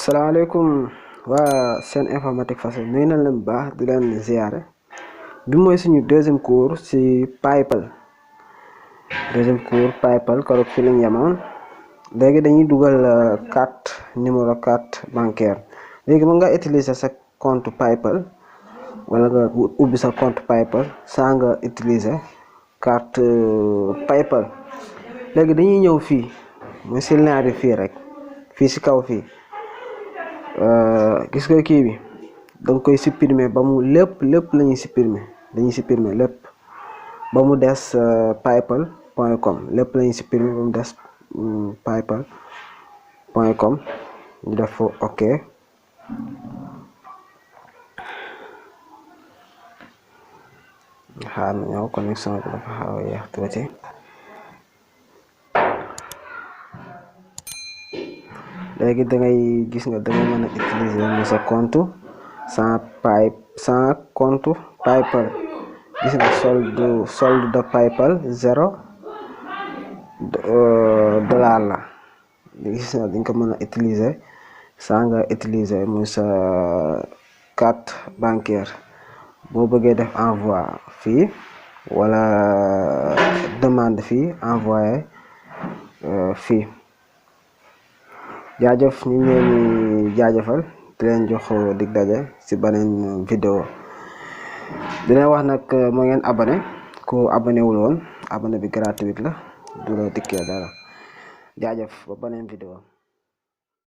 salaamaaleykum waa seen informatique facile nuyu nañ leen bu baax di leen ziare bi mooy suñu deuxième cours ci PayPal keroog fi lañ yemoon léegi dañuy dugal carte numéro carte bancaire léegi mën nga utiliser sa compte PayPal wala nga ubbi sa compte PayPal saa nga utiliser carte PayPal. léegi dañuy ñëw fii muy si lien bi fii rek fii si kaw fii gis nga kii bi danga koy supprimer ba mu lépp lañuy supprimer lépp ba mu des paypal.com lépp lañuy supprimer ba mu des paypal.com ñu def fa ok. xaar na ñëw connexion bi dafa xaw a yéex tuuti. léegi dangay gis nga dangay mën a utiliser sa compte sans compte PayPal. gis nga solde de PayPal $0 la gis nga dañ ko mën a utiliser saa nga utiliser muy sa carte bancaire. boo bëggee def envoi fii wala demande fii envoyé fii. jaajëf ñu ngi leen di jaajëfal di leen jox dig daje ci beneen vidéo di leen wax nag moo ngeen abonné ku abonné wul woon abonné bi gratuit la du la dikkee dara jaajëf ba beneen vidéo.